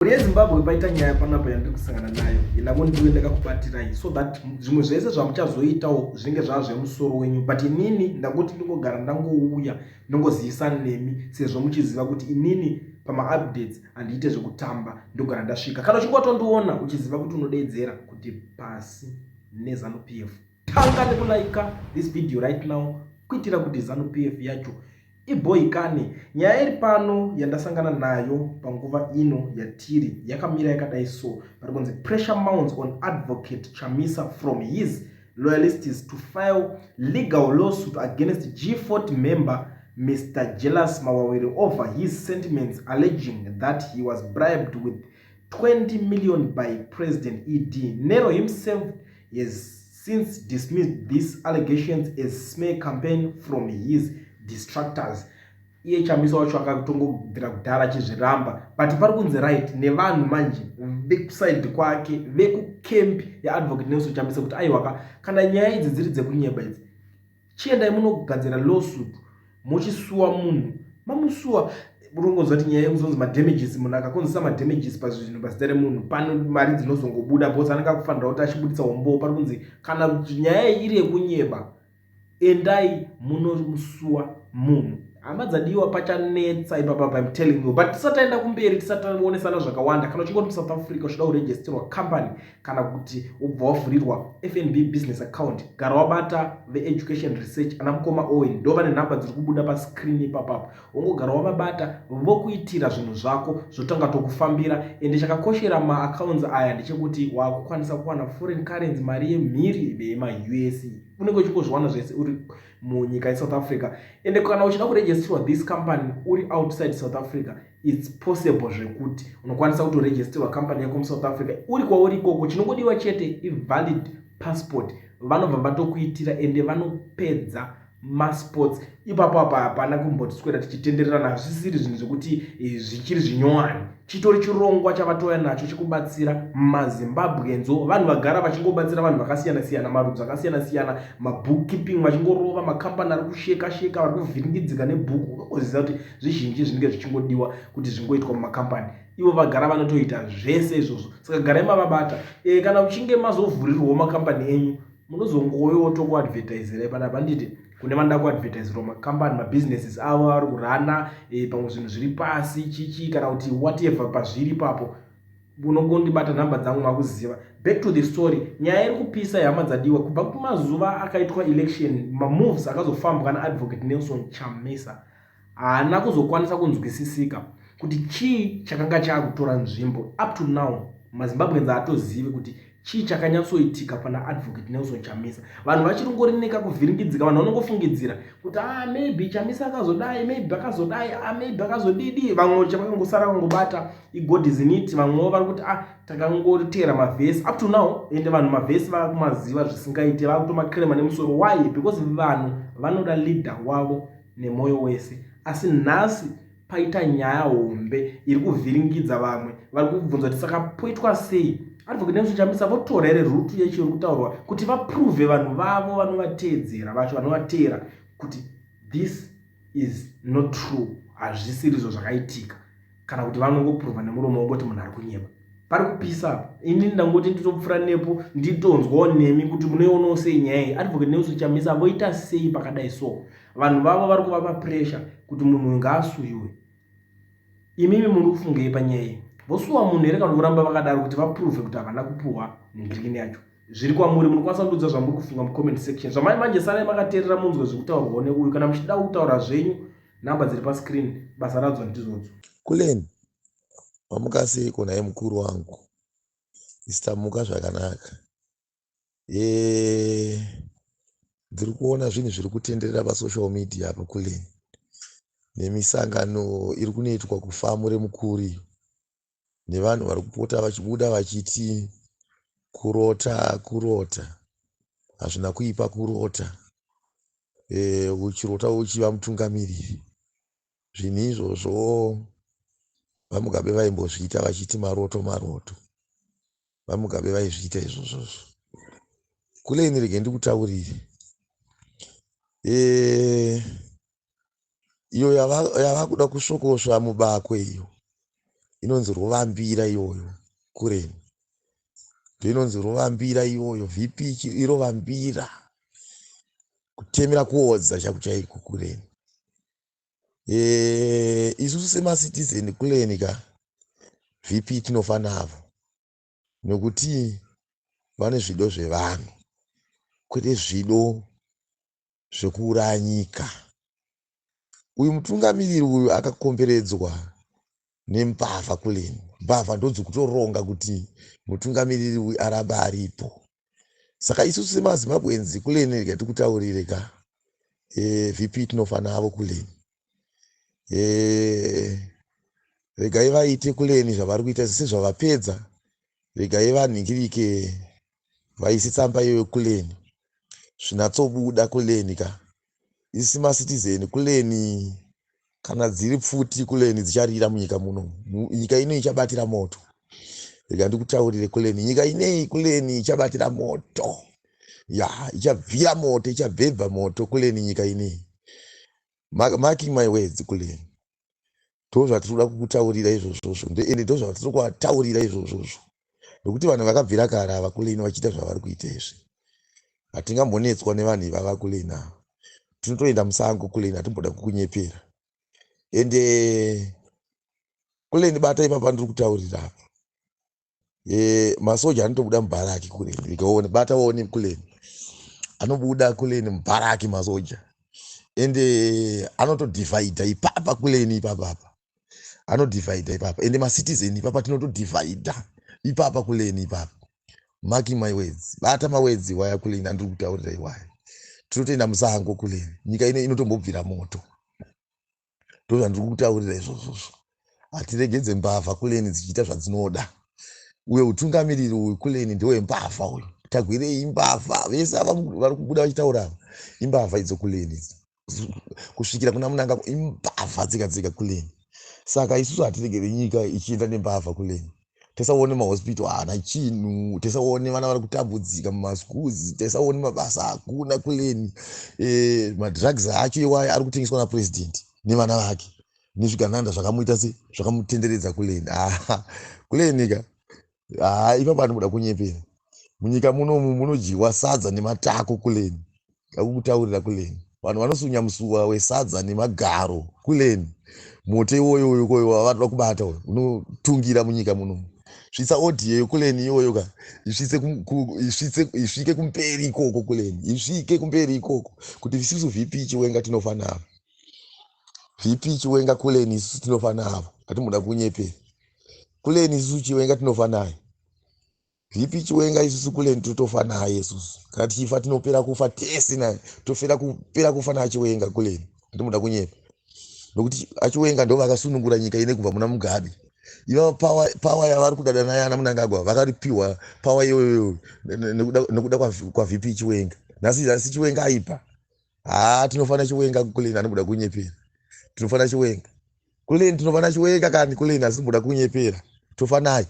Mhuri yeZimbabwe, paita nyaya panapa yandiri kusangana nayo, indango ndiwe ndakakubatirai so that zvimwe zvese zvamuchazoitawo zvinenge zvava zvemusoro wenyu. But inini ndangoti ndingogara ndangouya ndongozivisana nemi, sezvo muchiziva kuti inini pamaupdates handiite zvekutamba, ndogara ndasvika. Kana uchinge watondiona uchiziva kuti unodeedzera kuti pasi neZANU PF, tanga nekulaika this video right now kuitira kuti ZANU PF yacho ibhoikane. Nyaya iri pano yandasangana nayo panguva ino yatiri yakamira yakadai so. Pari kunzi, "Pressure mounts on Advocate Chamisa from his loyalists to file legal lawsuit against G40 member Mr Jealous Mawawiri over his sentiments alleging that he was bribed with 20 million by President ED. Nero himself has since dismissed these allegations as smear campaign from his detractors." Iye Chamisa wacho akatongobvira kudhara achizviramba, but pari kunzi right nevanhu manje vekuside kwake, vekucamp yaAdvocate Nelson Chamisa, kuti aiwaka, kana nyaya idzi dziri dzekunyeba idzi, chiendai munogadzira lawsuit, muchisuwa munhu, mamusuwa. Urongonzwa kuti nyaya yekuzonzi madamages, munhu akakonzesa madamages pazvinhu pazita remunhu, pano mari dzinozongobuda because anenge akufanira kuti achibudisa umbowo. Pari kunzi kana nyaya iyi iri yekunyeba, endai munomusuwa munhu. Hama dzadiwa, pachanetsa ipapa, I'm telling you. But tisati taenda kumberi, tisati taonesana zvakawanda, kana uchingoti muSouth Africa uchida kuregisterwa company kana kuti ubva wavhurirwa FNB business account, gara wabata veEducation Research, ana mukoma Owen. Ndo vane nhamba dziri kubuda pascreen ipapapo. Ungogara wavabata, vokuitira zvinhu zvako, zvotanga tokufambira. Ende chakakoshera maaccounts aya ndechekuti wakukwanisa kuwana foreign currency, mari yemhiri yemaUS, unenge uchingozviwana zvese uri munyika yeSouth Africa. Ende kana uchida kuregisterwa this company uri outside South Africa, it's possible zvekuti unokwanisa kutoregisterwa company yako muSouth Africa uri kwauri ikoko. Chinongodiwa chete ivalid passport, vanobva vatokuitira. Ende vanopedza masports ipapo. Apa hapana kumbotiswera tichitendererana, hazvisiri zvinhu zvekuti zvichiri zvinyowani. Chitori chirongwa chavatouya nacho chekubatsira maZimbabweans. Vanhu vagara vachingobatsira vanhu vakasiyana-siyana, marudzi akasiyana-siyana, mabookkeeping vachingorova, makambani ari kusheka sheka, vari kuvhiringidzika nebhuku. Unongoziva kuti zvizhinji zvinenge zvichingodiwa kuti zvingoitwa mumakambani, ivo vagara vanotoita zvese izvozvo. Saka garai mavabata. Kana uchinge mazovhurirwawo makambani enyu, munozongowewo tokuadvertiserai panapa. Nditi kune vanoda kuadvertiserwa makambani, mabusinesses avo ari kurana, pamwe zvinhu zviri pasi chichi kana kuti whatever pazviri ipapo, unongondibata, nhamba dzangu makuziva. Back to the story. Nyaya iri kupisa, hama dzadiwa, kubva kumazuva akaitwa election, mamoves akazofambwa naAdvocate Nelson Chamisa haana kuzokwanisa kunzwisisika kuti chii chakanga chaakutora nzvimbo. Up to now maZimbabweans haatozivi kuti chii chakanyatsoitika pana Advocate Nelson Chamisa. Vanhu vachiri kuvhiringidzika. Vanhu vanongofungidzira kuti ah, maybe Chamisa akazodai, maybe akazodai, ah, maybe akazodidi. Vamwe chavakangosara vangobata iGod is in it. Vamwewo vari kuti ah, takangotera mavhesi. Up to now ende vanhu mavhesi vakumaziva zvisingaite, vakutomakrema nemusoro. Why? Because vanhu vanoda leader wavo nemwoyo wese. Asi nhasi paita nyaya hombe iri kuvhiringidza vamwe. Vari kubvunza kuti saka poitwa sei? Advocate Nelson Chamisa votora here route yacho iri kutaurwa kuti vaprove vanhu vavo vanovateedzera vacho, vanovateera, kuti this is not true, hazvisirizvo zvakaitika, kana kuti vanongoprova nemuromo wongoti munhu ari kunyeba? Pari kupisa. Ini ndangoti nditopfuura nepo, nditonzwawo nemi kuti munoionawo sei nyaya iyi. Advocate Nelson Chamisa voita sei pakadai? So vanhu vavo vari kuvapa pressure kuti munhu uyu ngaasuyiwe. Imimi muri kufungei panyaya iyi? Vosuwa munhu here kana kuramba vakadaro kuti vaprove kuti havana kupuhwa nhingirikini yacho? Zviri kwamuri. Munokwanisa kundiudza zvamuri kufunga mucomment section. Zvamai manje, sarai makateerera munzwe zviri kutaurwawo neuyu. Kana muchida kutaura zvenyu, nhamba dziri pascreen, basa radzo ndizodzo. Kuleni, mamuka seiko naye mukuru wangu? Isitamuka zvakanaka. Ndiri kuona zvinhu zviri kutenderera pasocial media apa, kuleni, nemisangano iri kunoitwa kufamu remukuri, nevanhu vari kupota vachibuda vachiti kurota kurota hazvina kuipa, kurota uchirota uchiva mutungamiriri. Zvinhu izvozvo VaMugabe vaimbozviita vachiti maroto maroto. VaMugabe vaizviita izvozvozvo. Kuleni, rege ndikutaurire. Iyo yava kuda kusvokosva mubakwe iyo. Inonzi rovambira iyoyo kureni, ndoinonzi rovambira iyoyo. VP irovambira kutemera kuodza chaiko chaiko kureni. Isusu semacitizen kuleni ka, VP tinofa navo nokuti vane zvido zvevanhu, kwete zvido zvekuuraya nyika. Uyu mutungamiriri uyu akakomberedzwa nembavha kuleni. Mbavha ndodzikutoronga kuti mutungamiriri uyu arambe aripo. Saka isusu semaZimbabweans kuleni, rega tikutaurire ka, VP tinofa navo kuleni. Regai vaite kuleni zvavari kuita sezvavapedza. Regai vanhingirike, vaise tsamba iyoyo kuleni, zvinatsobuda kuleni ka. Isi macitizen kuleni, kana dziri pfuti kuleni, dzicharira munyika muno. Nyika ino ichabatira moto. Rega ndikutaurire kuleni, nyika inei kuleni ichabatira moto, ya ichabvira moto, ichabhebha moto kuleni nyika inei. Marking my words kuleni, ndo zvatiri kuda kukutaurira izvozvozvo, ende ndo zvatiri kuvataurira izvozvozvo, nokuti vanhu vakabvira kare ava kuleni vachiita zvavari kuita izvi. Hatingambonetswa nevanhu ivava kuleni ava. Tinotoenda musango kuleni, hatimboda kukunyepera. Ende kuleni, bata ipapa ndiri kutaurira apa, masoja anotobuda mubharaki kuleni. Rikaone, bata uone kuleni, anobuda kuleni mubharaki masoja, ende anotodhivhaidha ipapa kuleni, ipapapa anodhivhaidha ipapa. Ende macitizen ipapa tinotodhivhaidha ipapa kuleni ipapa. Marking my words, bata mawords iwaya kuleni andiri kutaurira iwaya. Tinotoenda musango kuleni, nyika ino inotombobvira moto. Ndo zvandiri kutaurira izvozvozvo. Hatiregedze mbavha kuleni dzichiita zvadzinoda. Uyo utungamiriri uyu kuleni ndewembavha uyu. Tagwirei imbavha, vese ava vari kubuda vachitaura ava imbavha idzo kuleni idzi, kusvikira kuna Munangagwa, imbavha dzega dzega kuleni. Saka isusu hatiregere nyika ichienda nembavha kuleni. Tisaone mahospital haana chinhu, tisaone vana vari kutambudzika mumaschools, tisaone mabasa hakuna kuleni. Madrugs acho iwayo ari kutengeswa napurezidendi nevana vake nezvigananda zvakamuita se zvakamutenderedza kuleni. Ah, kuleni ka, ha, ipapo anobuda kunyepera. Munyika munomu munodyiwa sadza nematako kuleni, akukutaurira kuleni. Vanhu vanosunya musuwa wesadza nemagaro kuleni. Moto iwoyo uyo koyo wavanoda kubata uyo unotungira munyika munomu. Svitsa audio yekuleni iyoyo ka, isvitse isvitse, isvike kumberi ikoko kuleni, isvike kumberi ikoko kuti isusu VP Chiwenga tinofa navo. VP Chiwenga kuleni, isusu tinofa navo, hatimboda kunyepera kuleni. Isusu Chiwenga tinofa naye. VP Chiwenga isusu kuleni totofa naye isusu. Kana tichifa, tinopera kufa tese naye, tofera kupera kufa naChiwenga kuleni, hatimboda kunyepa, nokuti aChiwenga ndo vakasunungura nyika ine kubva muna Mugabe. Iva power yavari kudada naye ana Munangagwa, vakaripiwa power iyoyo nekuda kwaVP Chiwenga. Nhasi Chiwenga aipa. Haa, tinofana Chiwenga kuleni, anobuda kunyepera. Tinofana Chiwenga kuleni, tinofana Chiwenga kani kuleni, asi mboda kunyepera, tofa naye.